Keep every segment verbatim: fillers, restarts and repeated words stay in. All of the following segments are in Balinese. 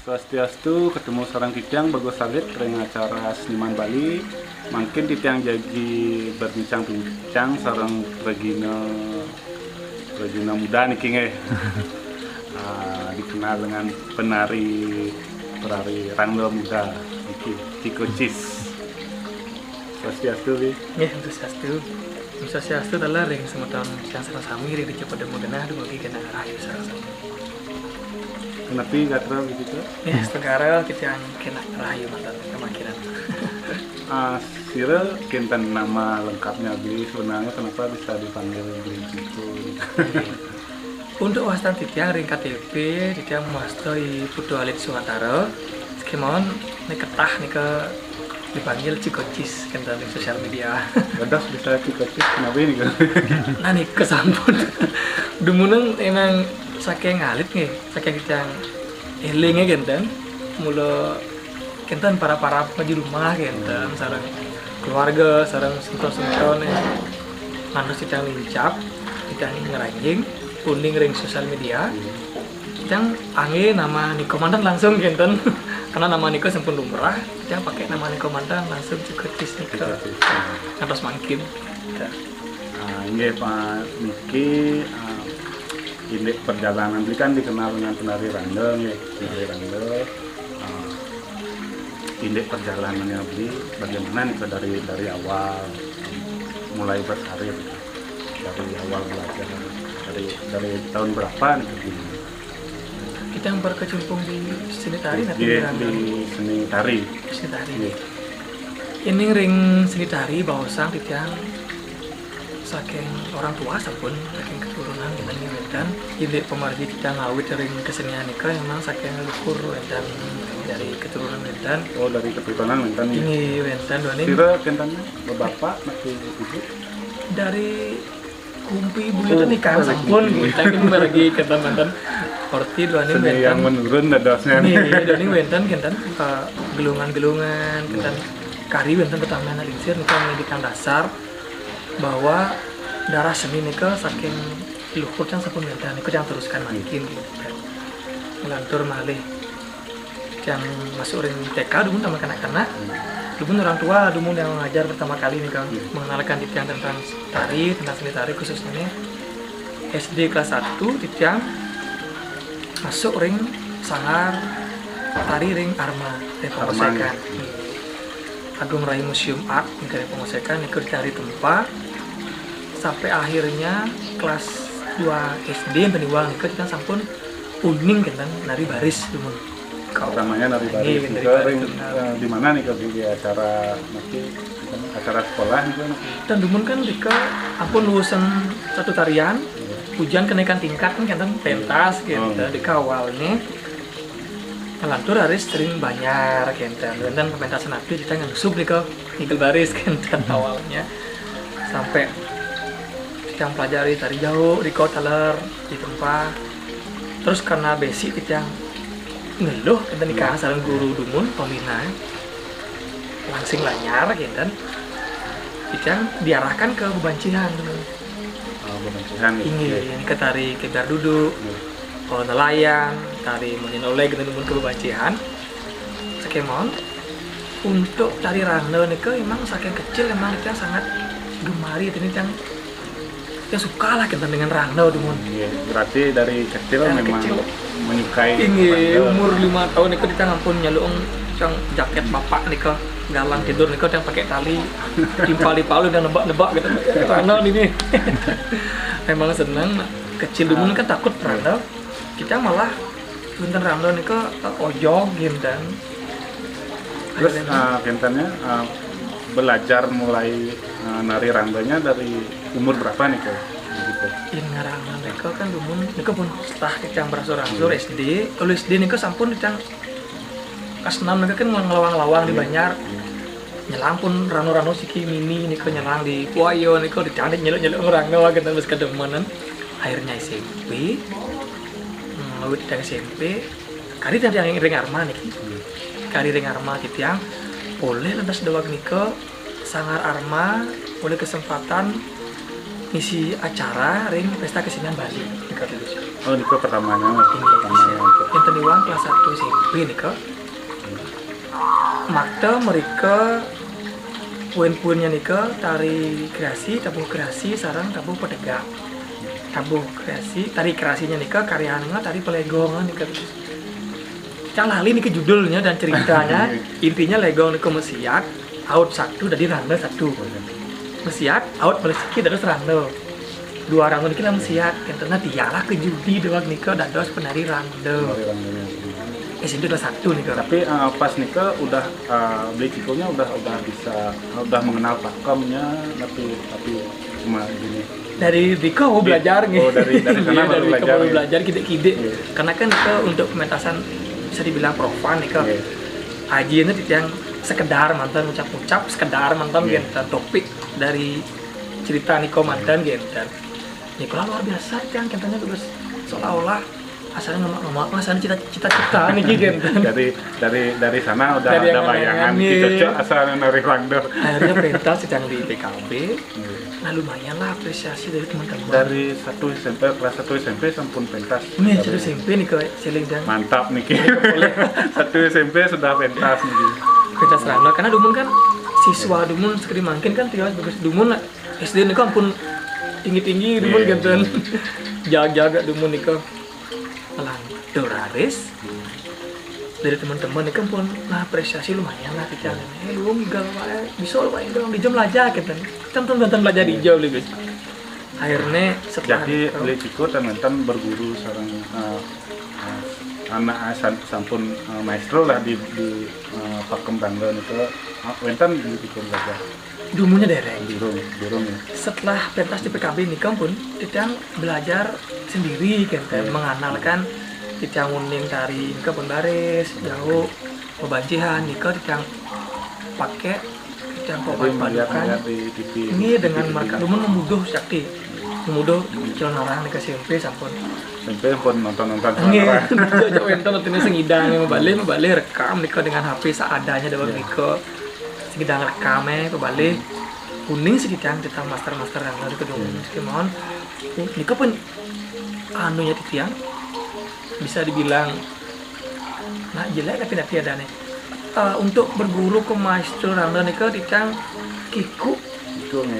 Swastiastu, ketemu sareng titiang Bagus Salit ring acara Seniman Bali. Mangkin titiang jagi berbincang-bincang sareng Regina, Regina Muda niki nggih. Ah, dikenal dengan penari, penari Rangda Muda niki, Cikocis. Swastiastu, Wi. Nggih, Om Swastiastu. Om Swastiastu taler ring semeton titiang sareng sami ring dija pada magenah dumugi genah rahayu sareng sami. Kenapi gatra begitu? Nggih, astungkara titiang genah rahayu manten kemangkiran. Ah, sira kinten nama lengkapnya Beli sebenarnya, kenapa bisa dipanggil Beli Ciko? Untuk wastan titiang ring K T P, titiang mawasta I Putu Alit Suwantara. Sekemawon nika ketah nika dipanggil Cikocis kinten ring sosial media. Dados bisa Cikocis, kenapa ini? Nah, nika sampun. Dumunung emang saking alit nggih, saking titiang elinge kinten. Mula kinten para-para jumah kinten sareng keluarga, sareng semeton-semeton ngantos titiang nincap, titiang ngranjing, uning ring sosial media. Titiang angge nama nika manten langsung kinten. Karena nama nika sampun lumrah, titiang pakai nama nika manten langsung Cikocis nika. Cikocis. Ngantos mangkin. Nah, inggih, Pak, niki, ah, indik perjalanan Beli kan dikenal dengan penari Rangda nggih, penari Rangda. Ah, indik perjalanannya Beli bagaimana nih, Pak, dari, dari awal mulai berkarir, dari awal belajar, dari, dari tahun berapa nih, Beli? Kita yang berkecimpung di seni tari, nanti di, di seni tari. Seni tari. Iya. Ini ring seni tari baosang titiang saking orang tua sampun, saking keturunan kita ini wénten. Indik pamargi titiang ngawit ring kesenian nika memang saking leluhur wénten, dari keturunan wénten. Oh, dari keturunan wénten, ya? Inggih, wénten, duaning. Sira kinten, bapak, niki ibu? Dari kumpi buyutan nika sampun, kita kan margi kinten manten. Orti duaning wénten. Seni yang menurun dadosnya. Nggih, duaning wénten kinten, eh, gelungan-gelungan, kinten kari wénten tetamian lingsir nika menjadikan dasar bahwa darah seni nika saking leluhur titiang sampun wénten, nika titiang teruskan mangkin, gitu. Nglantur malih titiang masuk ring T K, dumun taman kanak-kanak. Dumun orang tua, dumun yang ngajar pertama kali nika, mengenalkan titiang tentang tari, tentang seni tari khususnya nih. S D kelas satu titiang masuk ring sanggar tari ring Arma, ring Arma, Pongosekan. Agung Rahayu Museum Art, nika ring Pongosekan, nika tari tempa. Sampai akhirnya kelas dua S D enten iwang nika titiang sampun uning kinten nari baris dumun. Pertamanya nari baris. Nggih, nari nika baris ring, dumun. Eh, di mana nika, di acara, mesti acara sekolah nika? Ten dumun kan nika ampun lulusan satu tarian, iya, ujian kenaikan tingkat kan kinten pentas kinten, oh, nika awalnya. Nglantur raris ring banjar kinten. Wénten pementasan api titiang ngengsub nika, ngigel baris kinten awalnya. Sampai titiang pelajari tari jauk, nika taler ditempa. Terus karena basic titiang ngeluh kinten nika sareng guru dumun pembina. Langsing lanyar kinten. Titiang diarahkan ke bebancihan dumun. Oh, bebancihan, inggih, ya. Nika tari kebyar duduk, hmm, oh, nelayan, tari munyin oleh kinten dumun ke bebancihan. Sakémaon, untuk tari Rangda nika emang saking kecil emang titiang sangat gemari, titiang, titiang suka lah kinten dengan Rangda dumun. Iya, berarti dari kecil memang menyukai Rangda. Inggih, umur lima tahun nika titiang ampun nyaluang titiang jaket bapak nika, galang tidur nika titiang pakai tali, timpal di palu titiang nebak-nebak kinten. Rangda niki. Emang seneng, kecil dumun kan takut Rangda. Kita malah kinten Rangda nika, eh, ojog kinten. Terus, eh, kintennya, eh, belajar mulai, eh, nari Rangdanya dari umur berapa nih, Kak? Begitu. Yen ngarang nika kan dumun nika pun setah titiang berangsur-angsur, hmm, S D. Kalau S D nika sampun titiang kelas enam nika kan ngelawang-lawang di, iya, banjar. Iya. Nyelang pun rano-rano siki mini nika nyelang di puaya nika, titiang nyeluk-nyeluk ngerangno kinten wis kedemenan. Akhirnya S M P, hmm, ngawit titiang S M P, kari titiang ring Arma niki. Hmm. Kari ring Arma titiang, polih lantas dewek nika Sanggar Arma polih kesempatan ngisi acara ring Pesta Kesenian Bali. Nika dulu. Oh, nika pertamanya, Mas. Ini, pertamanya. Yang tadi wang kelas satu S M P, Nika. Makta mereka puin-puinnya nika tari kreasi, tabuh kreasi, sareng tabuh petegak. Tabuh kreasi, tari kreasinya nika karyannya tari pelegong nika. Cang lali nika judulnya dan ceritanya. Intinya legong nika mesiat, out satu dadi rangda satu. Mesiat, out balik sikit dados rangda. Dua rangda niki lah mesiat, kenten tiang lah ke judi dewek nika dados penari rangda. Penari rangdanya. S M P kelas satu nika. Tapi eh, pas nika udah eh, Beli Cikonya udah udah bisa udah mengenal pakemnya tapi tapi cuma gini. Dari Dika mau belajar nih. Oh, dari dari sana. Iya, baru dari Dika belajar baru ya? Belajar kide-kide. Iya. Karena kan itu untuk pementasan bisa dibilang profan nih kok. Iya. Aji ini yang sekedar mantan ucap-ucap, sekedar mantan. Iya. Gitu topik dari cerita Niko mantan gitu. Niko luar biasa kan katanya terus seolah-olah asalnya ngemak-ngemak asalnya cita-cita nih gitu. Dari dari dari sana udah dari ada bayangan gitu. Cocok asal nari rangda. Akhirnya pentas yang di P K B. Iya. Nah, lumayan lah apresiasi dari teman-teman. Dari satu S M P, kelas satu S M P sampun pentas. Nih, satu S M P nih ke Celing dan mantap nih. Satu S M P sudah pentas nih. Pentas rangda karena dumun kan siswa dumun sekali mungkin kan tiga bagus dumun lah. S D nih ampun tinggi-tinggi dumun. Iya, genten. Jaga-jaga dumun nih. Malah doraris dari teman-teman itu pun nah apresiasi lumayan lah kita. Eh lu enggak apa bisa lu paling dong di jam aja gitu. Kan teman belajar di jam lebih. Akhirnya setelah jadi itu, Beli Ciko dan wenten berguru sareng eh, eh, anak asan sampun eh, maestro lah di di eh, pakem tangga itu. Ah, wenten Beli Ciko belajar. Dumunya dereng. Durung, durung ya. Setelah pentas di P K B nikah pun kita belajar sendiri kan, kan, menganalkan kita nguning tari nikah pun baris jauh, bebancihan nikah kita pakai kita kopan padukan. Ini dengan mereka dumun memuduh sakti memuduh calon orang nikah S M P sampun. S M P pun nonton-nonton calon orang. Cocok wenten nantinya sengidang yang balik balik rekam nikah dengan H P seadanya doang nikah. Segidang rekame pebalih kuning segidang tentang master-master yang ada kedua mesti mohon nikah pun anunya titiang bisa dibilang nah jelek tapi nanti ada nih. Eh, untuk berguru ke maestro rangda nikah titiang kiku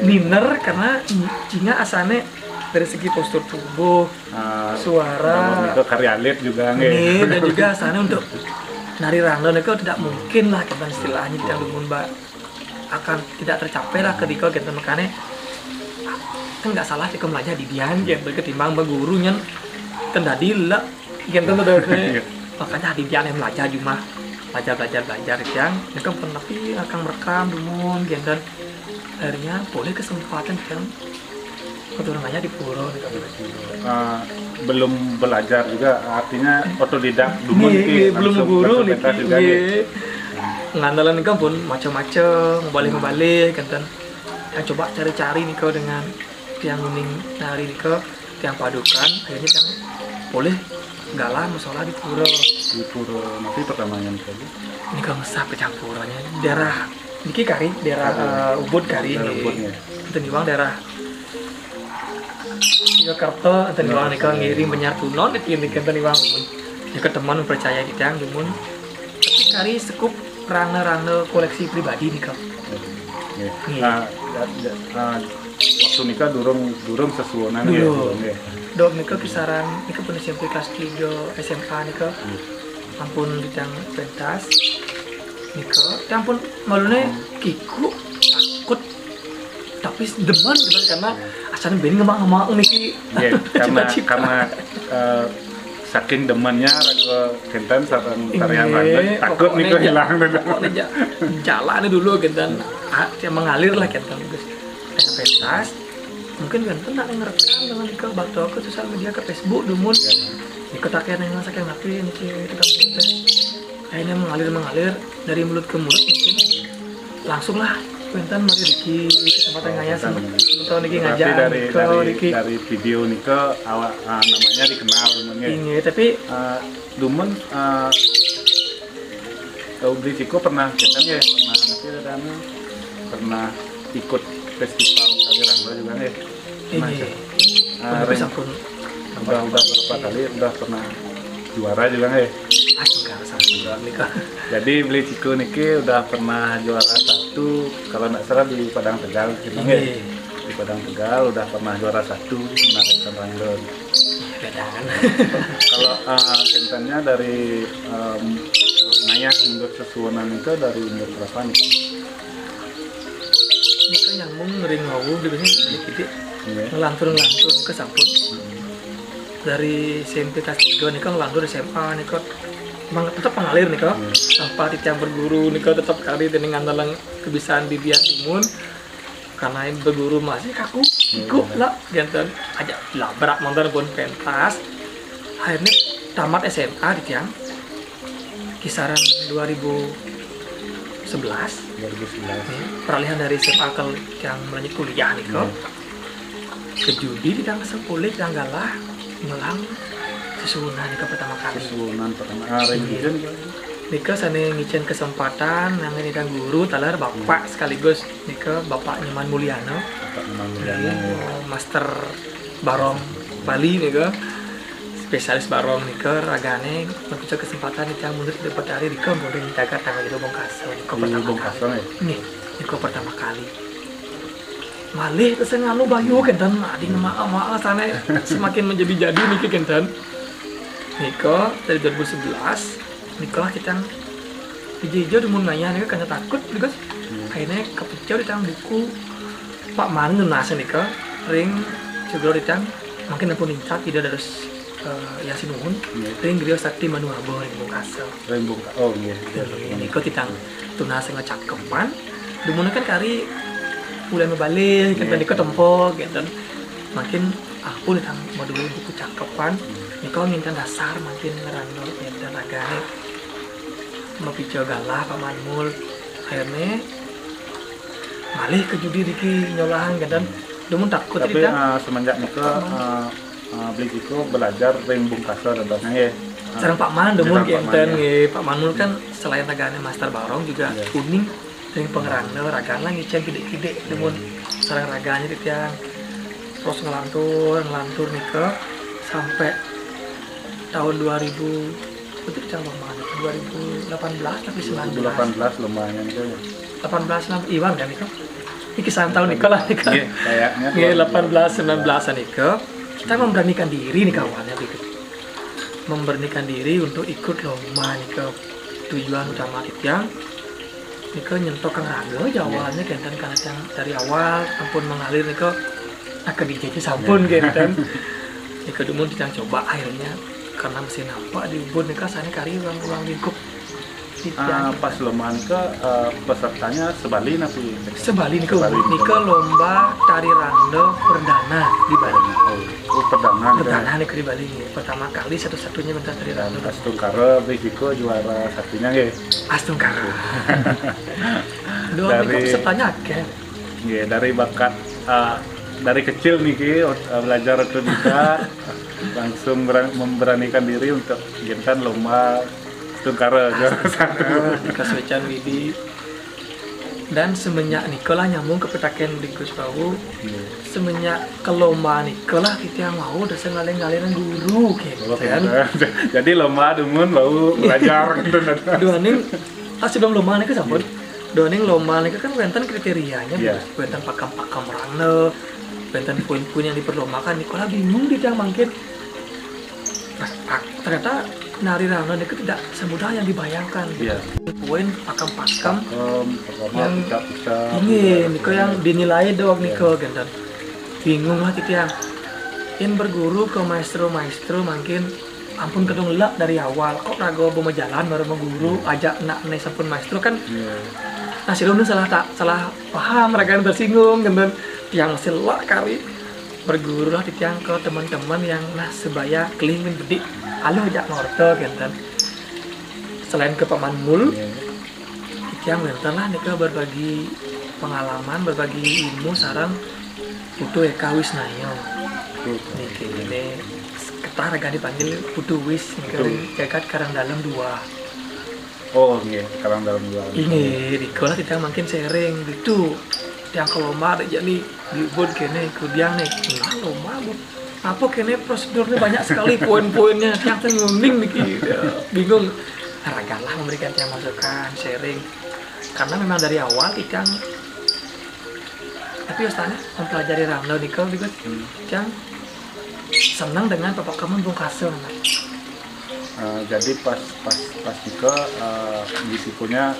niner karena jinga asane dari segi postur tubuh, suara, karya alit juga nih dan juga asane untuk nari rangda nikah tidak mungkin lah kita istilahnya kita dumun mbak akan tidak tercapai lah ketika kita makanya kan nggak salah kita belajar di dian gitu ketimbang berguru nyen kan dadi lek gitu tuh. Makanya di dian yang belajar cuma belajar belajar belajar yang itu pun tapi akan merekam dumun gitu akhirnya boleh kesempatan kan keturunannya di pura gitu. Eh, belum belajar juga artinya otodidak dumun belum guru juga nih. Ngandalan kan pun macam-macam balik-balik kan yang coba cari-cari nih kau dengan tiang kuning nari nih kau tiang padukan akhirnya yang boleh galah masalah di pura. Di pura nanti pertama yang tadi ini kau ngesah pecah puranya daerah niki kari daerah eh, ubud kari nih. Itu niwang daerah Iya kerto enten bang nika ngiring penyiar kuno nih ini enten bang ya teman percaya kita yang dumun tapi kari sekup rane-rane koleksi pribadi nih kak. Nah, waktu nikah durung durung sesuonan ya durung ya. Dok nika kisaran nika pun S M P kelas tiga S M A nika ampun bidang pentas nika ya ampun malune kiku takut tapi demen gitu karena asalnya band ngemak-ngemak nih yeah, karena karena uh, saking demennya raga kenten sareng tarian raga takut nih kok hilang pokoknya jalan dulu gitu dan ah, mengalir lah kenten gitu pentas mungkin kenten nak ngerekam dengan ke bakto ke sosial media ke Facebook dumun ikut akhirnya yang sakit ngapain sih itu kan akhirnya mengalir mengalir dari mulut ke mulut mungkin langsung lah Quentin mari Riki kesempatan ngayas tahu niki ngajak dari, dari, dari video nika awak ah, namanya dikenal namanya ini tapi uh, dumun uh, tahu beli Ciko pernah kita ya pernah nanti ada anu pernah ikut festival tari rangda juga ya pernah ini uh, sampun udah udah berapa kali udah pernah Juara juga nggih. Astungkara sampun juara nika. Jadi Beli Ciko niki udah pernah juara satu, kalau nggak salah di Padang Tegal gitu nggih. Nggih. Di Padang Tegal udah pernah juara satu menarikkan rangda. Beda kan. Kalau eh, kintennya dari em, ngayah mundur sesuunan itu dari umur berapa nih? Nika nyambung ring wau gitu nih, sedikit Iya. ngelantur-ngelantur ke sampun. Dari S M P kelas tiga nika ngelantur S M A nika mang tetep mengalir nika. Tanpa titiang berguru nika tetep kari dening ngandeleng kebiasaan bibian dumun. Karena berguru masih kaku, iku lah, jantan aja labrak mantan pun pentas. Akhirnya tamat S M A titiang kisaran dua ribu sebelas. dua ribu sebelas. Nih, peralihan dari S M A ke yang melanjut kuliah nih kok. Kejudi di tanggal sepuluh yang galah ngelang sesuunan ke pertama kali. Sesuunan pertama hari Iya. hujan. Nika sane ngicen kesempatan nang nika guru taler bapak sekaligus nika Bapak Nyoman Mulyana. Pak Nyoman Mulyana. Iya, master barong Bali nika. Spesialis barong nika ragane mengkuca kesempatan nika mundur di dapat hari nika mundur jagat tanggal itu Bongkaso nika Di pertama kali. Bongkaso ya. Nih, nika pertama kali. Malih kesenganu bayu kenten ading maa-maa sane semakin menjadi-jadi niki kenten. Nika dari dua ribu sebelas nika kita hijau-hijau demun ngayah nika kena takut nika. Akhirnya kepecah di tang buku Pak Manu nasa nika ring juga di tang makin ampun incat tidak harus eh, yang sinuhun Iya. ring griya sakti manu aba ring Bongkaso. Rembung Kak. Oh iya. Iya. Ini kok titang tunas sing cakepan. Dumune kan kari mulai mebalik kan Iya. tadi tempo gitu. Makin aku nih tang modul buku cakepan. Ini kok nginten dasar makin ngerandol nginten agane mapica galah Pak Manmul. Akhirnya malih ke judi riki nyolahan kan. Dumun takut Tapi tadi kan. eh, semenjak nika eh, eh, Beli Ciko belajar ring Bongkaso dan nggih. Sareng Pak Man demun Sareng Pak Man, kenten ya. Nggih. Pak Manul kan selain ragane master barong juga Iya. kuning ring pengeranda ragane lah ngicen kidik-kidik demun sareng ragane titiang terus ngelantur ngelantur nika sampai tahun dua ribu itu kita lomba mana dua ribu delapan belas tapi sembilan belas dua ribu delapan belas lombanya itu ya. delapan belas enam iwan kan itu ini kisaran tahun nika lah nika Iya, kayaknya Nggih, delapan belas sembilan belas nika kita memberanikan diri nih kawannya gitu memberanikan diri untuk ikut lomba nika tujuan utama titiang nika nyentok kang raga aja awalnya kenten karena yang dari awal ampun mengalir nika akan dijajah sampun kenten nika dumun titiang coba akhirnya karena masih nampak di ubun nika sana kari ruang-ruang lingkup Ah, titiang pas lomba nika eh, pesertanya sebali napi? Sebali nika, Sebali. Nika lomba tari randa perdana di Bali. Oh, oh perdana nika. Perdana nika di Bali nih. Pertama kali satu-satunya pentas tari Dan randa Astungkara Beli Ciko juara satunya nggih. Astungkara. Dua Dari- nika pesertanya akeh. Nggih, dari bakat eh, dari kecil niki eh, belajar otodidak langsung beran- memberanikan diri untuk nginten lomba Astungkara juara satu. Nika suecan widi. Dan semenjak nika lah nyambung ke petaken di Gus Bawu. Nggih. Semenjak ke lomba nika lah kita yang mau udah sengaling-ngaling guru Oh, kenten. Jadi lomba dumun bau belajar gitu. Duaning ah sebelum lomba nika sampun. Duaning lomba nika kan wenten kriterianya, Iya. Wenten pakem-pakem randa, wenten poin-poin yang diperlombakan. Nika lah bingung di yang mangkin. Nah, ah, ternyata nari randa nika tidak semudah yang dibayangkan. Iya. Poin pakem-pakem Em, pertama Yang pecah-pecah. ini nika yang dinilai dok nika kenten. Bingung lah kita yang yang berguru ke maestro-maestro mungkin ampun kedung lak dari awal kok raga mau jalan baru mau guru ajak nak ne sampun maestro kan Iya. nah si Runu salah tak salah paham raga tersinggung kenten tiang selak kari berguru lah titiang ke teman-teman yang nah sebaya keling gede aluh ajak ngorta kenten selain ke Pak Manmul Iya. titiang wenten lah nika berbagi pengalaman berbagi ilmu sareng Putu Eka Wisnaya Tuh. niki ini ketah raga dipanggil Putu Wis niki Putu. Jagat Karang Dalam dua Oh, nggih, sekarang dalam dua. ini di kelas kita makin sering gitu yang kalau ada jadi di ubud kene kudiang nih nah lomba bu Apa kene prosedurnya banyak sekali poin-poinnya, tiang teh nguning niki. Ya, bingung. Ragalah memberikan tiang masukan, sharing. Karena memang dari awal tiang, tapi ustaznya mempelajari Rangda nika juga, tiang senang dengan papakeman Bung Kasem. Eh, jadi pas pas pas juga, eh, risikonya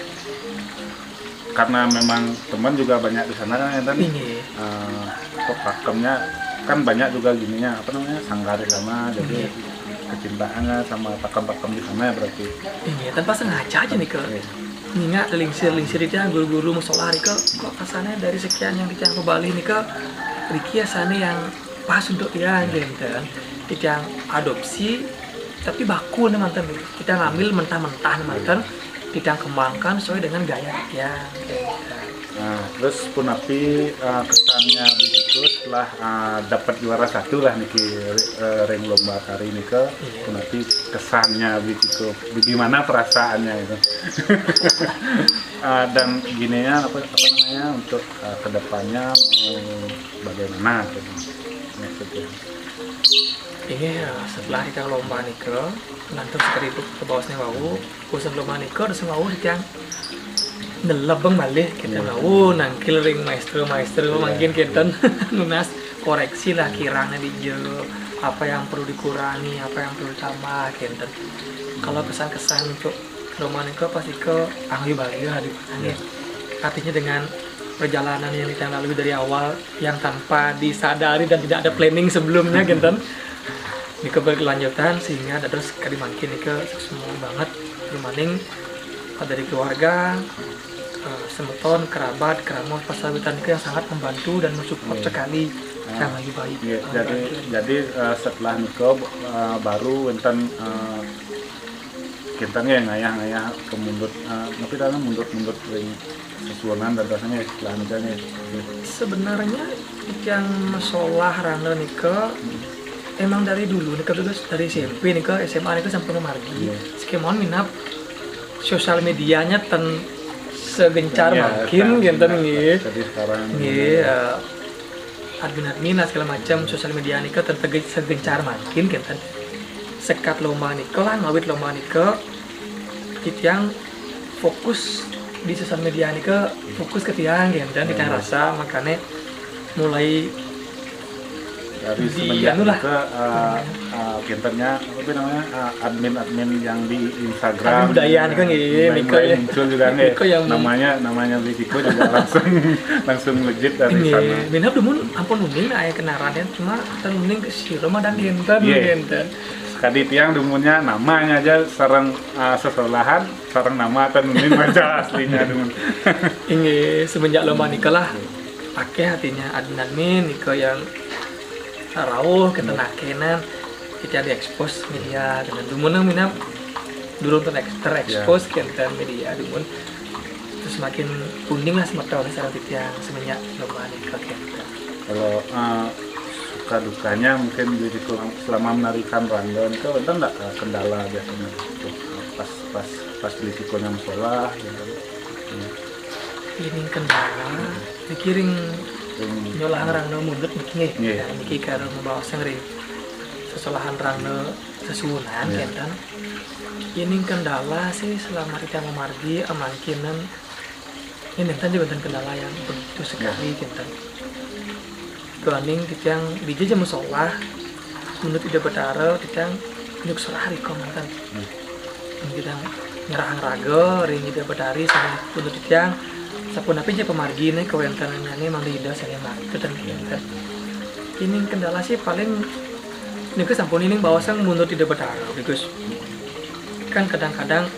karena memang teman juga banyak di sana kan, enten. Inggih. Eh, kok pakemnya kan banyak juga gininya, apa namanya, sanggar di sana, jadi kecintaannya sama pakem-pakem di sana ya berarti. Inggih, tanpa sengaja aja nika. Iya. Ngingat lingsir-lingsir itu, guru-guru musola nika, kok rasanya dari sekian yang tiang bebali nika, riki rasanya yang pas untuk tiang, gitu kan. Tiang adopsi, tapi baku nih manten. Tiang ambil mentah-mentah nih manten, tiang kembangkan sesuai dengan gaya tiang, gitu. Nah, terus punapi, eh, kesannya begitu setelah, eh, dapat juara satu lah niki, eh, ring lomba tari nika, punapi kesannya begitu, bagaimana perasaannya itu? Eh, dan gininya apa, apa namanya, untuk, eh, kedepannya mau bagaimana gitu, maksudnya? Inggih, ya, setelah tiang lomba nika, ngantos sekali itu ke bawahnya wau, urusan lomba nika, terus wau tiang nelebeng malih kita wau, nangkil ring maestro-maestro, mangkin kita nunas koreksi lah kirangnya di jero, apa yang perlu dikurangi, apa yang perlu ditambah, gitu. Kalau kesan-kesan untuk lomba nika pasti ke anggi bahagia di mana. Artinya dengan perjalanan yang kita lalui dari awal yang tanpa disadari dan tidak ada planning sebelumnya, gitu. Nika berkelanjutan sehingga dados kadi mangkin nika semua banget, dumaning dari keluarga, eh, semeton, kerabat, keramos, pasawitan nika yang sangat membantu dan mensupport sekali. Yang lagi baik. Iya, Eh, jadi bagian. Jadi, eh, setelah nika, eh, baru wenten, eh, kinten ya ngayah-ngayah ke mundut, eh, tapi karena mundut-mundut ring sesuunan dan rasanya setelah nika nih. Sebenarnya yang masalah Rangda nika emang dari dulu nika, terus dari S M P nika, S M A nika sampun margi. Iya. Sekemon minab sosial medianya ten segencar Iya, mangkin, kan, gitu nggih. Jadi sekarang Nggih, eh, admin-admin lah segala macam sosial media nika ten tege-, segencar mangkin, gitu. Sekat lomba nika lah, ngawit lomba nika, tiang fokus di sosial media nika, fokus ke tiang, gitu. Tiang rasa makanya mulai dari di semenjak anu lah. Nika, eh, eh, kintennya apa namanya, eh, admin-admin yang di Instagram, Admin budaya nika nggih, mulai, nika mulai ya. Muncul juga nggih. Nika yang Namanya namanya Risiko juga langsung langsung melejit dari sana. Nggih, minab dumun ampun uning aya kenaran ya, cuma ten uning ke sira mah dan genten, Iya. genten. Sekadi tiang dumunnya namanya aja sareng, eh, sesolahan, sareng nama ten uning aja aslinya dumun. Inggih, semenjak lomba nika lah akeh artinya admin-admin nika yang rauh kita nakenan, kita diekspos media dengan dumun minab durung ter-, terekspos kenten media dumun. Terus makin kuning lah semeton sareng titiang semenjak lomba nika kenten. Kalau, eh, suka dukanya mungkin Risiko selama menarikan Rangda nika wenten ndak, eh, kendala biasanya pas pas pas Risikonya musola gitu. Ini kendala dikiring Ring- nyolahan Rangda mundut niki nggih. Nggih. Nah, niki karo membawa sing ring sesolahan Rangda sesuunan Iya. kenten. Ini kendala sih selama kita memargi amangkinan ini tadi wonten kendala yang begitu sekali kenten. Duaning titiang dija jam sekolah menurut Ida Betara titiang nyuk serah riko manten. Titiang nyerahang raga ring Ida Betari sama menurut titiang sapunapi ja pamargine kawentenannyane mangda Ida sane margi ten kenten. Ini kendala sih paling nika sampun ining bawasang menurut Ida Betara because kan kadang-kadang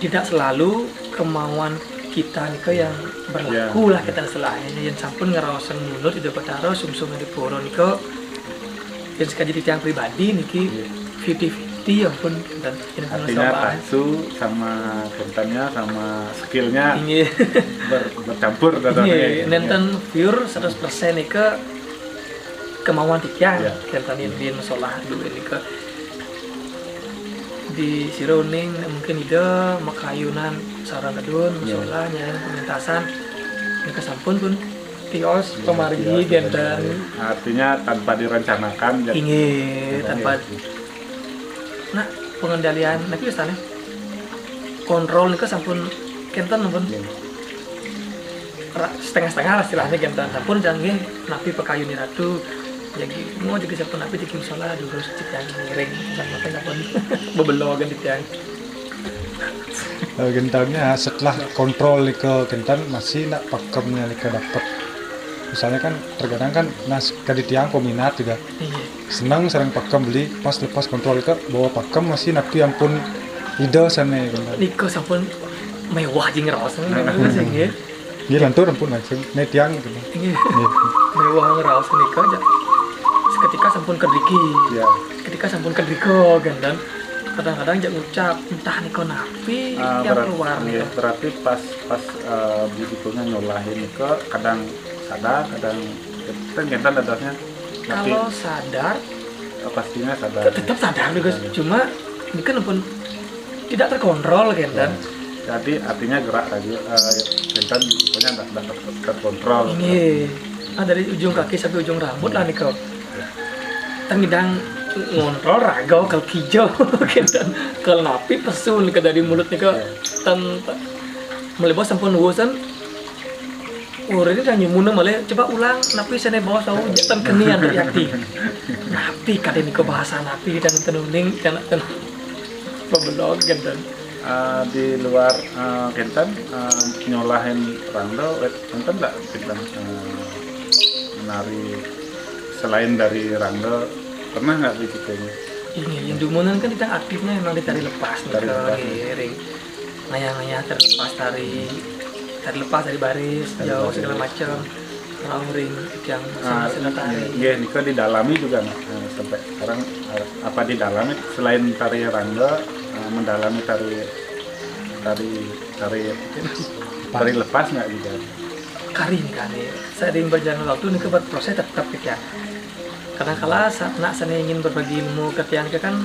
tidak selalu kemauan kita nika yang berlaku Ya. Lah kita istilahnya yang sampun ngeraosan mundur Ida Betara sungsung di pura nika yang sekali jadi tiang pribadi niki Iya. fifty fifty ya pun dan ini pun Artinya sama. Tatsu sama kentannya sama skillnya Inggih. ber- bercampur Inggih, dadanya. nenten pure seratus persen nika kemauan titiang Iya. kenten yang di musola dulu nika di Sironing mungkin Ida makayunan sareng kedun musola nyai pementasan nika sampun pun Tios pamargi, genten. Artinya tanpa direncanakan. Inggih, tanpa. Nah, pengendalian, nah, biasanya kontrol nika sampun kenten pun. Ra- setengah-setengah lah istilahnya, genten. Sampun jang nggih napi pakayun Ratu. Jadi mau jadi sampun napi, jadi musola durus, jadi yang ngiring, sampun, sampun bebelo kan, jadi yang. Eh, gentangnya setelah kontrol nika kenten, masih nak pakemnya nika dapet. Misalnya kan terkadang kan nas kadi tiang peminat juga Iya. Senang sareng pakem beli, pas lepas kontrol ke bawa pakem masih napi ampun ida sana, genten. Nika sampun mewah jing raos, nggih. Nggih, lantur ampun langsung. Nih tiang gitu. Inggih. Mewah raos nika aja. Seketika sampun kedriki. Ya. Ketika sampun kedrika, genten. Kadang-kadang jak ngucap, entah nika napi Ah, yang berat- keluar iya, nika. Berarti pas pas eh, beli cikonya nyolahin nika kadang sadar, kadang kan genten dadosnya. Tapi Kalau sadar, eh, pastinya sadar. tetap sadar juga. Cuma ini kan pun tidak terkontrol, genten. Jadi artinya gerak lagi, eh, genten pokoknya ndak ndak ter- terkontrol. Inggih. Nah, dari ujung kaki sampai ujung rambut lah nika. Tengidang ngontrol raga kalau kijau, genten. Kalau napi pesu nika dari mulut nika, ten melebos sampun urusan. Urip ini nyumuna malih, coba ulang, napi sene bawa sawu, jatan kenian dari hati. Napi kade nika bahasa napi dan tenuning, dan ten bebelog, genten. Eh, di luar eh, genten eh, nyolahin rangda, wet- genten ndak genten eh, menari selain dari rangda, pernah nggak di cikonya? Ini yang dumunan kan kita aktifnya emang di tari lepas nih, Tari ke lepas. Ngiring. Ngayah-ngayah tari lepas, tari tari lepas, tari baris, jauh, segala macam. Orang ring yang Ah, sama-sama tari. Nggih, nika didalami juga, nah, eh, sampai sekarang eh, apa didalami selain tari rangda, eh, mendalami tari tari tari tari lepas nggak juga? Kari nih kan nih. Seiring berjalan waktu nih, buat proses tetap gitu ya. Kadang kala saat nak sana ingin berbagi ilmu ketian ke kan,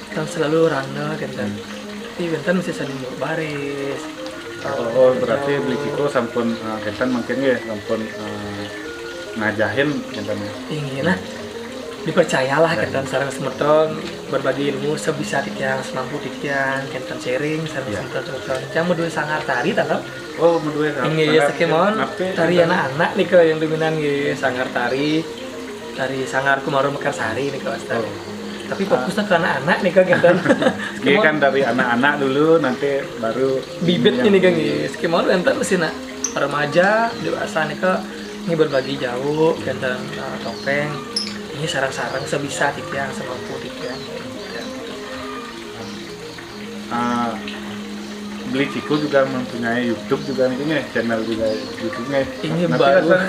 kan selalu rangda, genten. Tapi genten mesti saling baris. Oh, berarti beli ciko sampun eh, genten mungkin ya sampun eh, ngajahin genten. Inggih, nah, dipercayalah, genten, sareng semeton berbagi ilmu sebisa titiang, semampu titiang, genten sharing sareng semeton, semeton. Yang medue sanggar tari, tetap. Oh, medue kan. Inggih, ya, saking mawon tari anak-anak nih, yang dominan nggih, sanggar tari, tari Sanggar Kumaru Mekarsari nih, Mas. Tapi fokusnya ke anak-anak nih, genten. Nggih, kan dari anak-anak dulu, nanti baru Bibit ini kan nggih. Saking mawon, genten, mesti nak remaja, dewasa nih, nggih, berbagi jauh, genten, eh, topeng. Ini sareng-sareng sebisa titiang, semampu titiang. Ah, Beli Ciko juga mempunyai YouTube juga nih, ini channel juga YouTube nih. Ini Nanti baru. asal,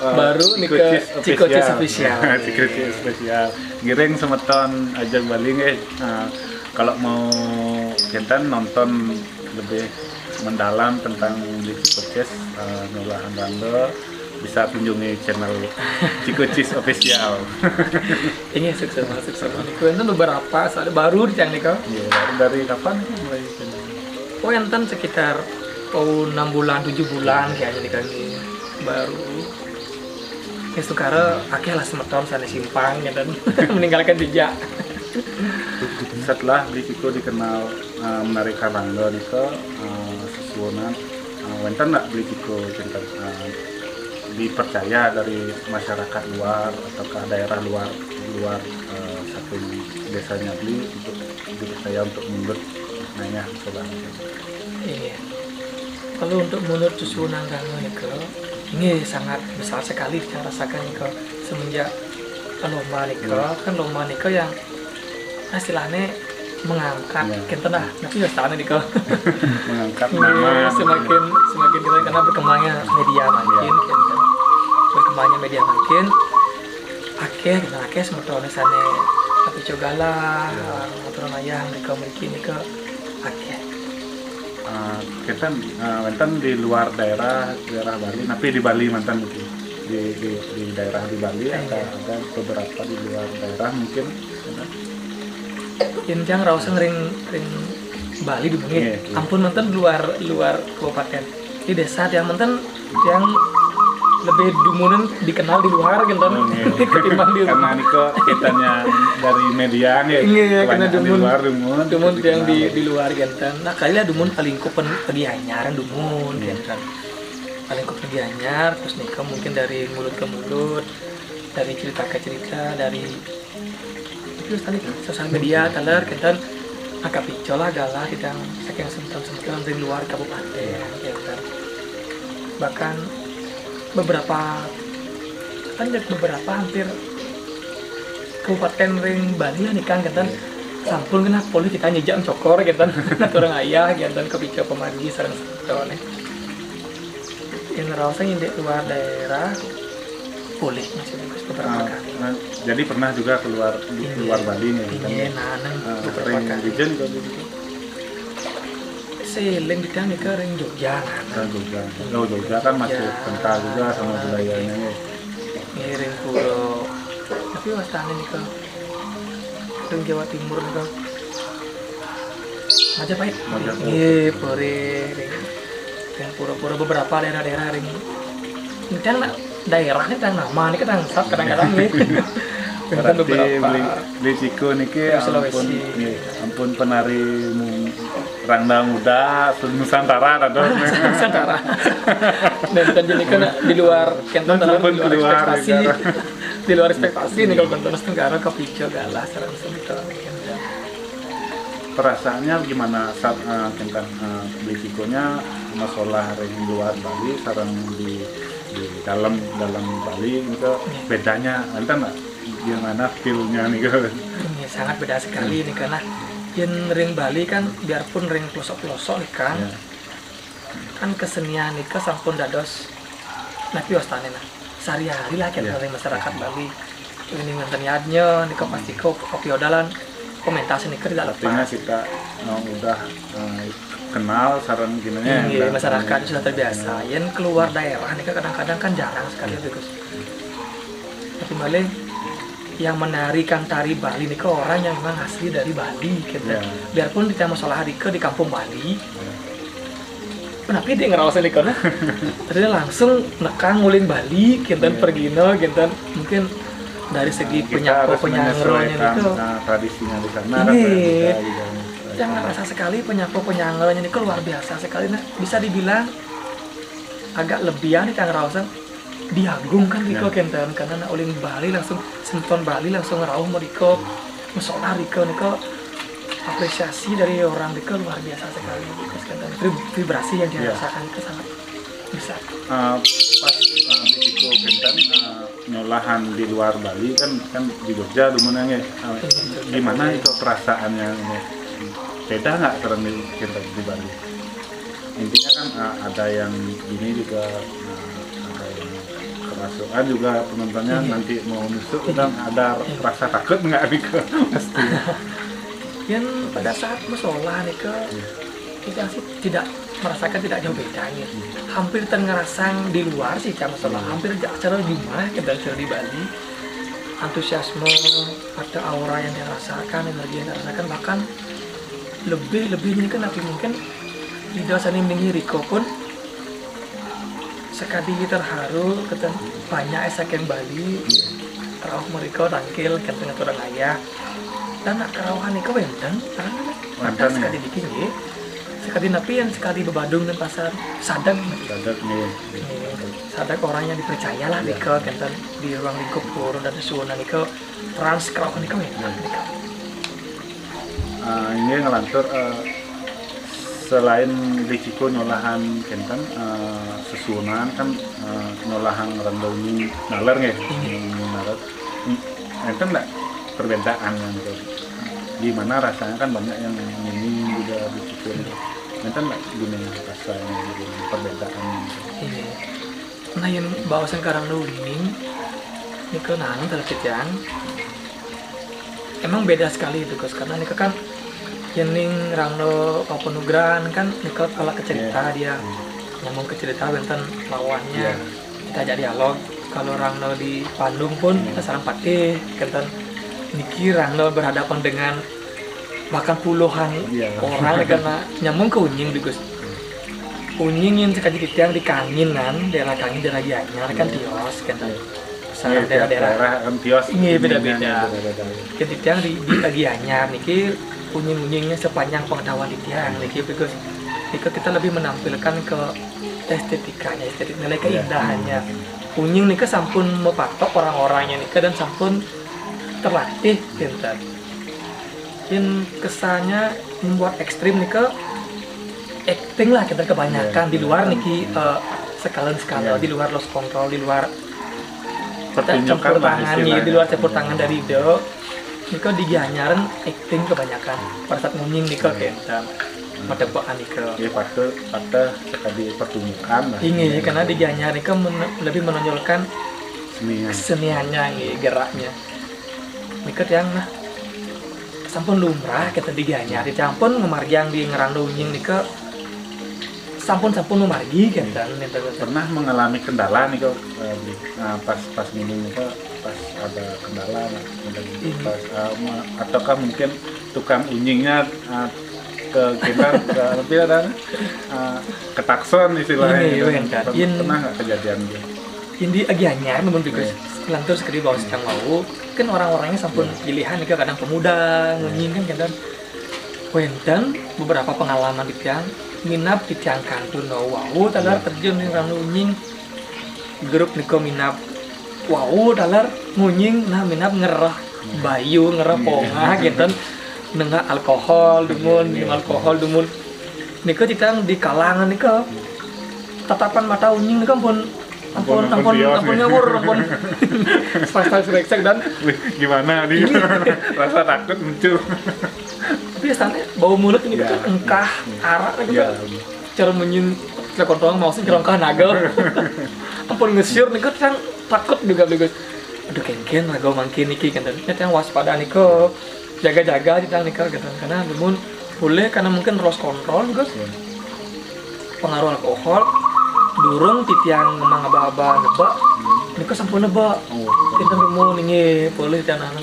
eh, Baru nih Ciko ke Cheese Ciko Cheese Official. Official. Ciko Cheese Official. Ngiring semeton ajak Bali nggih. Nah, kalau mau genten nonton lebih mendalam tentang Beli Ciko Cheese, eh, nyolahan rangda, bisa kunjungi channel Ciko Cheese Official. Ini sukses, sukses. Ini kuen tuh beberapa, soalnya baru di channel kau. Iya, dari kapan itu mulai channel? Oh, enten sekitar, oh, enam bulan, tujuh bulan kayaknya nih, kan, baru. Ya, sukara akeh lah semeton sana simpang, ya, dan meninggalkan jejak. Setelah Beli Ciko dikenal eh, menari rangda nika, eh, sesuunan, eh, wenten ndak Beli Ciko genten, eh, dipercaya dari masyarakat luar ataukah daerah luar, luar eh, saking desanya Beli untuk dipercaya untuk mundut nanya sekolah? Iya. Kalau untuk menurut susunan rangda nika, ini sangat besar sekali saya rasakan nika semenjak lomba nika, kan lomba nika yang istilahnya mengangkat, Iya. Kenten lah, tapi ya sana nika. Mengangkat Iya, nama. semakin semakin kita karena berkembangnya media makin, Kenten. Berkembangnya media makin, akeh, kita akeh semeton sana, tapi cogala, motor ayah mereka mereka nika akeh. Eh, kita eh, wenten di luar daerah, daerah Bali, tapi di Bali mantan mungkin di, di, di daerah di Bali ada, ada beberapa di luar daerah mungkin. Injang raos ring ring Bali di bumi. Iya, iya. Ampun, mantan luar luar kabupaten. Di desa tiang mantan tiang lebih dumunan dikenal di luar, kénten. Oh, nggih. Ketimbang di rumah. Karena nika kaitannya dari media, nggih. Nggih, karena kebanyakan di dumun, luar, dumun, dumun lebih yang di, dikenal di luar, kénten. Nah, kali ya dumun palingkup pen-, di Gianyar dumun, hmm, kénten. Palingkup di Gianyar, terus nika mungkin dari mulut ke mulut, dari cerita ke cerita, dari terus tadi kan sosial media, taler, kénten, angka picola galah kita saking semeton-semeton di luar kabupaten, kénten. Bahkan beberapa, kan beberapa hampir kabupaten ring Bali ya nih kan, kénten, sampun kena polih kita nyejak cokor, kénten, atur ayah, kénten, kapica pamargi sareng semeton, eh. Yang ngerasa di luar daerah, polih masih bagus beberapa kali. Ah, nah, jadi pernah juga keluar, di luar Bali nih, kan? Iya, nah, nang beberapa kali. Ring dijen kalau gitu? Seling kita nih ke ring Jogja, nah. Ring Jogja. Oh, Jogja kan masih kental juga sama budayanya, ya. Ngiring pura. Tapi wastane nih ke ring Jawa Timur nih ke Majapahit. Majapahit. Iya, pura ring. Ring pura-pura beberapa daerah-daerah ring. Ini kan daerahnya kan nama nih kan sat kadang-kadang nih. Berarti beberapa. Beli, beli Ciko niki ampun, nggih, ampun penari mu-, rangda muda Nusantara, atau Nusantara. Dan kan jadi kan di luar, kan di luar ekspektasi. Di luar ekspektasi nih kalau Nusantara, kapica galah sareng semeton. Perasaannya gimana saat, eh, tentang, eh, risikonya masalah ring luar Bali sareng di, di dalam, dalam Bali gitu, bedanya, enten nggak? Gimana feel-nya nih gitu? Ini sangat beda sekali nih, karena yen ring Bali kan biarpun ring pelosok-pelosok nih kan, kan kesenian nih kan sampun dados napi wastane nah sehari-hari lah kan ring masyarakat Bali. Ini nonton yadnya nih kan pasti kok kopi odalan komentasi nih kan tidak lepas. Artinya kita, eh, udah, eh, kenal sareng gini ya, masyarakat sudah terbiasa. Yen keluar daerah nih kan kadang-kadang kan jarang sekali, Gus. Tapi malah yang menarikan tari Bali nih orang yang memang asli dari Bali gitu. Biarpun kita masalah di ke di kampung Bali, kenapa dia ngerawasan di kono? Tadi langsung nekang nguling Bali, kinten pergina, kinten mungkin dari segi penyapo penyangernya itu. Tradisinya di sana kan berbeda gitu. Yang ngerasa sekali penyapo penyangernya ini luar biasa sekali. Nah, bisa dibilang agak lebihan nih kan ngerasa diagungkan di ko kinten karena nak uling Bali langsung semeton Bali langsung rauh mereka mesolar di ko nih ko apresiasi dari orang di ko luar biasa sekali. Terus kinten vib-, vibrasi yang dirasakan itu sangat besar. Eh, pas, eh, di situ kinten, eh, nyolahan di luar Bali kan, kan di Jogja dumunannya. Eh, gimana itu perasaannya? Beda nggak sareng di, kinten di Bali? Intinya kan, eh, ada yang gini juga, eh, ada yang kerasukan juga penontonnya nanti mau nusuk kan ada rasa takut nggak nih ke pasti. Yang pada saat musola nih ke kita sih tidak merasakan tidak jauh bedanya. Hampir terngerasang di luar sih cama musola, hampir acara di mana kita acara di Bali. Antusiasme atau aura yang dirasakan, energi yang dirasakan bahkan lebih-lebih ini kan tapi mungkin di dosa ini riko pun sekadi terharu keten banyak saking Bali rauh mereka tangkil keten orang ayah dan nak kerauhan itu wenten kan sekadi bikin ya sekadi napi yang sekadi bebadung dan pasar sadang sadang nih sadang orang yang dipercayalah ya. Di ruang lingkup pura dan susunan itu trans kerauhan itu wenten. Ah, ini ngelantur, eh, selain risiko nyolahan kinten, eh, sesuunan kan, eh, nyolahan randau ini naler nggih. Naler. Hmm, enten nggak perbedaan yang gitu? Gimana rasanya kan banyak yang ini juga risiko. Enten nggak gimana rasanya gitu perbedaan? Nah, yang bawa sekarang dulu ini, ini ke nang terkejang. Emang beda sekali itu Gus karena ini kan yening rangno apa nugrahan kan ini kalau ke cerita dia ngomong ke cerita tentang lawannya kita ajak dialog kalau rangno di Bandung pun kita sarang patih tentang niki rangno berhadapan dengan bahkan puluhan orang karena nyambung ke unying di Gus Unying yén sakadi titiang di Kangin kan, daerah Kangin, daerah Gianyar kan tios kan. Sareng Iya, tiap daerah-daerah. Daerah kan tios. Iya, beda-beda. Beda-beda. Kan titiang di, di Gianyar niki, unying-unyingnya sepanjang pengetahuan titiang niki, because nika kita lebih menampilkan ke estetikanya, estetik, nilai Iya. Keindahannya. Unying nika sampun mapatok orang-orangnya nika dan sampun terlatih, kinten. Yén kesannya membuat ekstrim nika, acting lah, kinten, kebanyakan. Iya. Di luar niki, eh, skala-skala, Iya. Di luar lost control, di luar Pertunjukan campur lah tangan, istilahnya. Di luar campur tangan dari Ido. Nika di Gianyaran acting kebanyakan. Pada saat ngunying nika, kinten, matepakan nika. Jadi patut patut sekali pertunjukan lah. Inggih, karena di Gianyar nika men- lebih menonjolkan Seninya. Keseniannya, nggih, geraknya. Nika tiang nah sampun lumrah, kinten, di Gianyar. Tiang pun ngamargiang di ngrangda unying nika sampun-sampun mamargi, kinten, kinten. Pernah mengalami kendala nih kok, eh, di- nah, pas pas ngunying nih kok, pas ada kendala nggak? Ada Ini. Pas, eh, ma- ataukah mungkin tukang unyingnya, eh, ke kita ke tapi ada, eh, ketakson istilahnya Ini, gitu. Wen, kan. Pernah, In- pernah nggak kejadian gitu? Indi Gianyar, namun because lantur sekali bawa sedang wau, kan orang-orangnya sampun pilihan nika, kadang pemuda ngunying kan, kadang wénten beberapa pengalaman di tiang, minab di tiang kantun wau, wau taler terjun di dalam unying. Grup nika minab wau taler ngunying, nah, minab ngerah bayu, ngerah pongah, kinten, nengah alkohol dumun, minum alkohol dumun. Nika titiang di kalangan nika, tatapan mata unying nika ampun, ampun, Ampun, ampun ampun, tios ampun nih. Ngawur, ampun. Stres-stres, reksek dan Wih, gimana nih? Rasa takut muncul. Tapi kesannya bau mulut ini Ya. Kan engkah, arak gitu. Ya. Cara menyin, cara kontong mau sih, cara engkah naga. Ampun, ngesiur nika, tiang takut juga, because aduh, kénkén raga mangkin niki, kinten. Nya tiang waspada nika, jaga-jaga di tiang nika, kinten. Karena dumun boleh, karena mungkin lost control juga. Ya. Pengaruh alkohol, durung titiang ngabah-ngabah neba, nika sampun neba. Oh. Kinten dumun, inggih, polih tiang anu.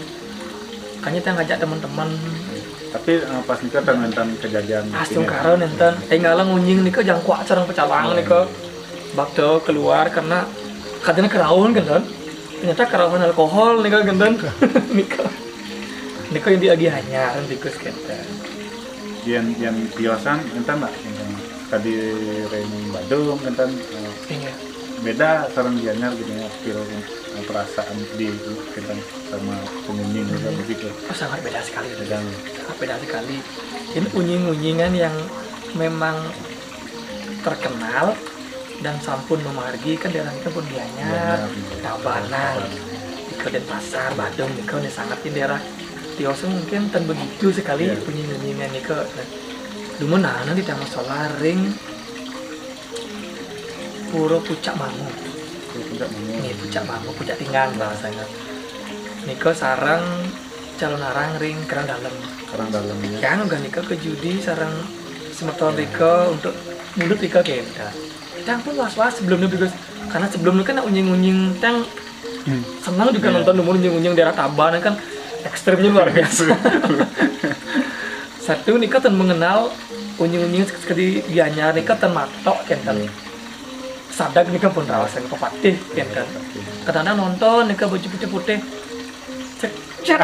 Kanya tiang ngajak teman-teman. Tapi, eh, pas nika kan wénten kejadian Pas ini. tungkara nénten, énggalan unying nika jangkuak sareng pecalang nika. Bakda keluar karena katanya kerauhan, kinten. Ternyata kerauhan alkohol nika, kinten. Nika. Nika yang diagih anyar, tikus, kinten. Yén yén tiosan enten nggak? Enten tadi ring Badung enten, eh, Iya. Beda sareng Gianyar gitu ya, feel, eh, perasaan di kita sama pengunjung juga begitu. Oh, sangat beda sekali itu. Dan Sangat beda sekali. Ini unying-unyingan yang memang terkenal dan sampun memargi kan daerah kita pun Gianyar, Gianyar, iya. Tabanan, nika Denpasar, Badung, nika ini sangat di daerah tiosan mungkin ten begitu sekali Iya. unying-unyingan nika. Nah, dumun nah, nanti tamu solar ring Pura Pucak Mangu. Puncak Mangu. Ini Pucak Mangu, Pucak Tinggang bahasanya. Nika sareng calon arang ring Kerang Dalem. Kerang Dalem ya. Yang uga nika kejudi sareng semeton rika untuk mundut rika kenta. Tang pun was-was sebelumnya, because karena sebelumnya kan unying-unying tang senang juga nonton dumun unying-unying daerah Tabanan kan ekstrimnya luar biasa. Satu nika ten mengenal unying-unying sekedi Gianyar nika ten matok kenten. Sadag nika pun raos yang kepatih kenten. Kadang-kadang nonton nika baju putih-putih. Cek cek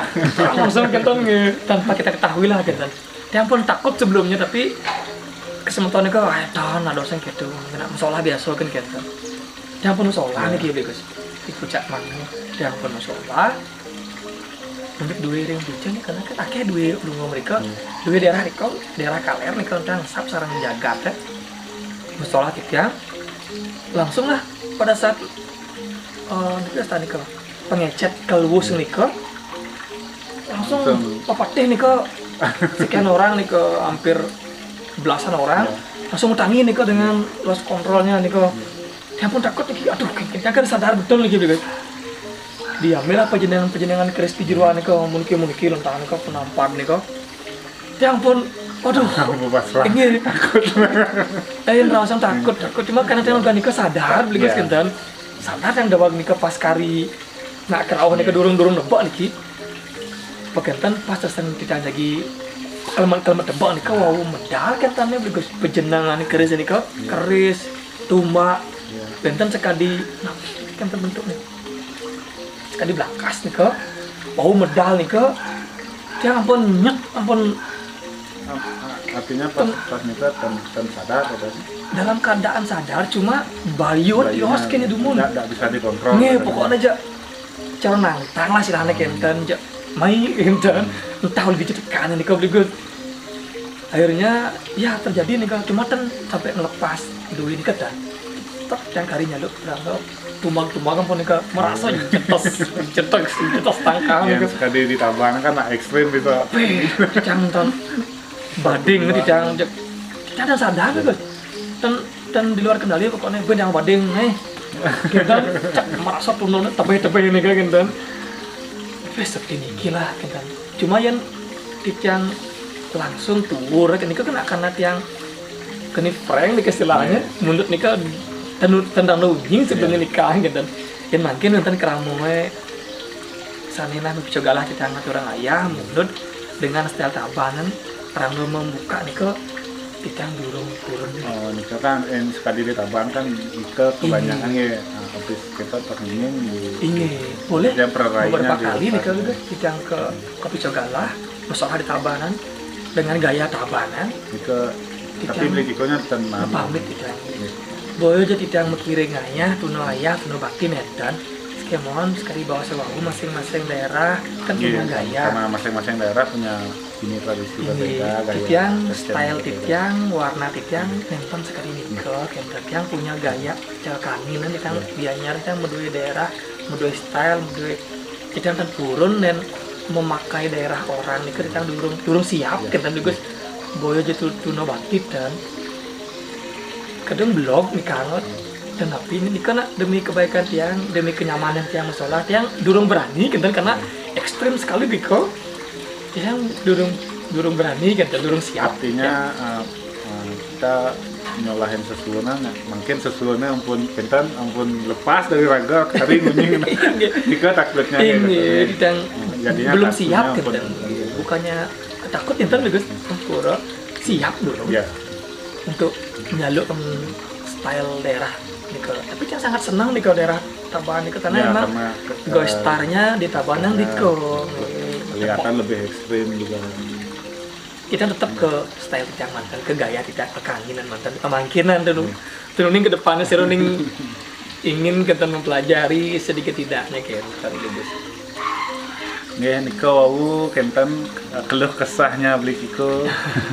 langsung kenten nge, tanpa kita ketahui lah kenten. Dia pun takut sebelumnya, tapi kesemeton nika, "Wah, tahan ada sing gitu, kena musola biasa kan kenten." Dia pun musola nih gitu, Gus. Di Pucak Mangu, dia pun musola. Untuk duwe ring Pucak nih, karena kan akeh duwe lunga mereka, duwe daerah riko, daerah kaler nih, kalau tang sap sarang jagat ya. Musola titiang, langsung lah pada saat eh nika nika pengecet keluwus nika, langsung Langsung. Pepatih nika sekian orang nika, hampir belasan orang, langsung utangi nika dengan lost controlnya nika. Dia pun takut niki, aduh, kita kan sadar betul niki, guys. Diambil apa jenengan-jenengan keris di jeroan nika, muniki-muniki lentang nika, penampan nika. Dia pun, aduh, Aku pas lah. Inggih. Eh, yang langsung takut, takut. Cuma karena tiang nika sadar, beli Iya. Kenten. Sadar yang dawag nika pas kari nak kerauh nika durung-durung nebak niki. Pekenten pas tesen kita lagi Kalau kalau tebak nika wau medal kan tane beli pejenengan keris nika, keris, tumbak, Iya. benten sekadi, nah, kan bentuknya sekadi belakas nika, wau medal nika, dia ampun nyet, ampun Am- a- artinya pas pas nika ten, ten sadar kata sih. Dalam keadaan sadar, cuma bayut Bayunya tios kene dumun. Nggak nggak bisa dikontrol. Nggih, Katanya. Pokoknya aja cara nantang lah istilahnya kenten, ja, mai kenten, entah lebih cetekan nih kau beli. Akhirnya ya terjadi nih kau, cuma ten sampai ngelepas duit nih kenten. Tetap yang karinya lu, tumbang-tumbang pun nih kau merasa cetos, cetos, cetos tangkang Yang gitu. Sekali ditabang kan nak ekstrim bisa. Wih, cang nonton bading nih cang, cang dan sadar gitu. Dan dan di luar kendali pokoknya ben yang bading nih. Gitu, cak merasa turun tebeh-tebeh nih kan gitu. Wis seperti niki lah gitu. Cuma yang tiang langsung tuur kan itu kena karena tiang kena prank nih istilahnya, menurut nika tenu tendang daging sebelum nikah gitu. Yang mungkin nonton keramoe sanina picogalah titang aturang ayah, menurut dengan style tabanan orang membuka nika titang durung turun. Oh, nika kan yang Sekali ditabang kan nika kebanyakan ya. Nah, habis kita terhingin di Ini boleh Yang perarainya beberapa di kali depan. Nika gitu titang ke kopi cogalah, masalah di tabanan dengan gaya tabanan. Nika tapi beli kikonya tenang. Pamit gitu. Boyo aja titang mikiring ayah, tuno ayah, tuno bakti nenten. Sekemon sekali bawa sewahu masing-masing daerah kan punya Iya, gaya. Karena masing-masing daerah punya ini tradisi Ini berbeda, gaya titiang, fashion style berbeda. titiang, warna titiang, nenten sekali nika, kan titiang punya gaya cara kanginan titiang bianyar titiang medue daerah, medue style, medue titiang kan purun dan memakai daerah orang nika titiang durung durung siap kan titiang Gus. Boyo aja tu tuno bakti dan kadang blog nih kangen dan tapi ini nika nak demi kebaikan tiang, demi kenyamanan tiang masalah tiang durung berani kan karena ekstrim sekali biko tiang durung durung berani kan durung siap. Artinya eh, eh, kita nyolahin sesuunan ya. Mungkin sesuunan ampun kenten ampun lepas dari raga kari ngunying. Nika takutnya ya, Ini katanya. titiang Jadinya belum takutnya siap ampun. kan. Bukannya takut enten Gus, pura siap dulu Ya, untuk nyaluk em, style daerah nika. Tapi yang sangat senang nika daerah Tabanan nika karena Ya, emang karena ke- goy starnya di Tabanan nika. Kelihatan lebih ekstrim juga. Kita tetap ke style kita mantan, ke gaya kita, ke kanginan mantan, ke mangkinan tuh. Tuh ning ke depannya seru ning ingin kita mempelajari sedikit tidaknya kayak tadi Gus. Nggih, nika wau kenten eh, keluh kesahnya beli kiko.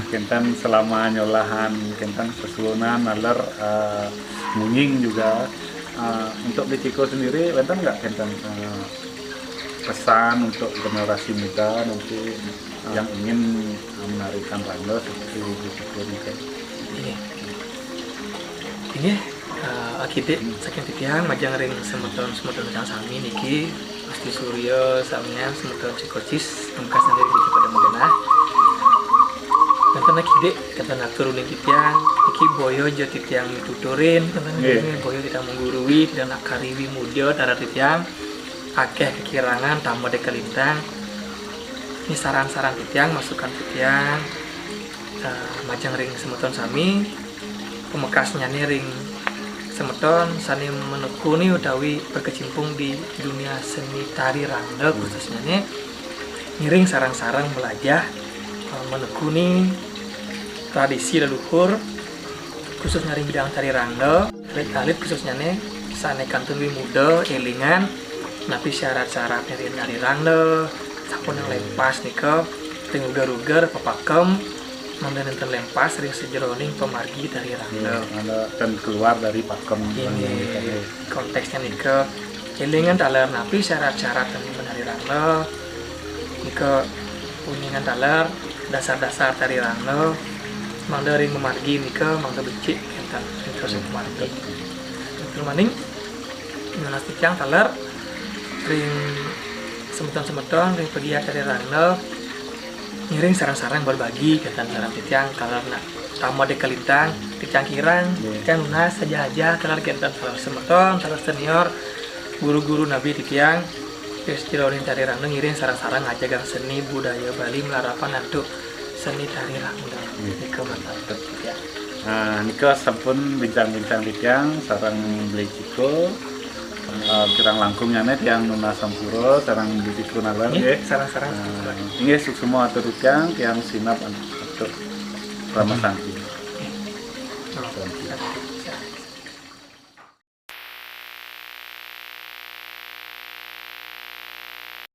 Kenten selama nyolahan kenten sesuunan naler eh, ngunying juga. Eh, untuk beli kiko sendiri wenten nggak kenten eh, pesan untuk generasi muda nanti eh, yang ingin menarikan rangga seperti beli kiko mungkin? Ini. Ini eh, akide saking titiang majang ring semeton-semeton kang sami niki Gusti Surya samian semeton Cikocis engkas nanti di pada mengenah. Kenten akide kenten atur uning titiang niki boyo aja titiang mituturin kenten Nggih. Ini boyo titiang menggurui dan akariwi muda tara titiang akeh kekirangan tambah de kelintang. Ini saran-saran titiang, masukan titiang eh, majeng ring semeton sami, pemekasnya nih ring semeton sani menekuni utawi berkecimpung di dunia seni tari rangda khususnya nih ngiring sarang-sarang belajar eh, menekuni tradisi leluhur khususnya ring bidang tari rangda alit-alit khususnya nih sane kantun wi muda elingan napi syarat-syarat ring tari rangda sampun yang lempas nika ring uger-uger pepakem mangda nenten lempas ring sejeroning pemargi tari rangda. Ada dan keluar dari pakem Ini konteksnya nika elingan taler napi syarat-syarat ring menari rangda nika uningan taler dasar-dasar tari rangda mangda ring pemargi nika mangda becik kenten ring terus pemargi. Terus maning nanas titiang taler ring semeton-semeton ring pegiat tari rangda ngiring sarang-sarang berbagi kenten sarang titiang taler nak tambah de kelintang titiang kirang titiang nunas saja-aja taler kenten taler semeton taler senior guru-guru nabi titiang wis jeroning tari rangda ngiring sarang-sarang ajagang seni budaya Bali melarapan antuk seni tari langdang. Nggih. Nika mantap. Ya. Nah, nika sampun bincang-bincang titiang sareng Beli Ciko. Eh, kirang langkungnya nih tiang nunas sampura sareng Beli Ciko Nalar Nggih, nggih. sareng-sareng. Nah, inggih suksma atur titiang, tiang sineb antuk Rama Santi. Nah,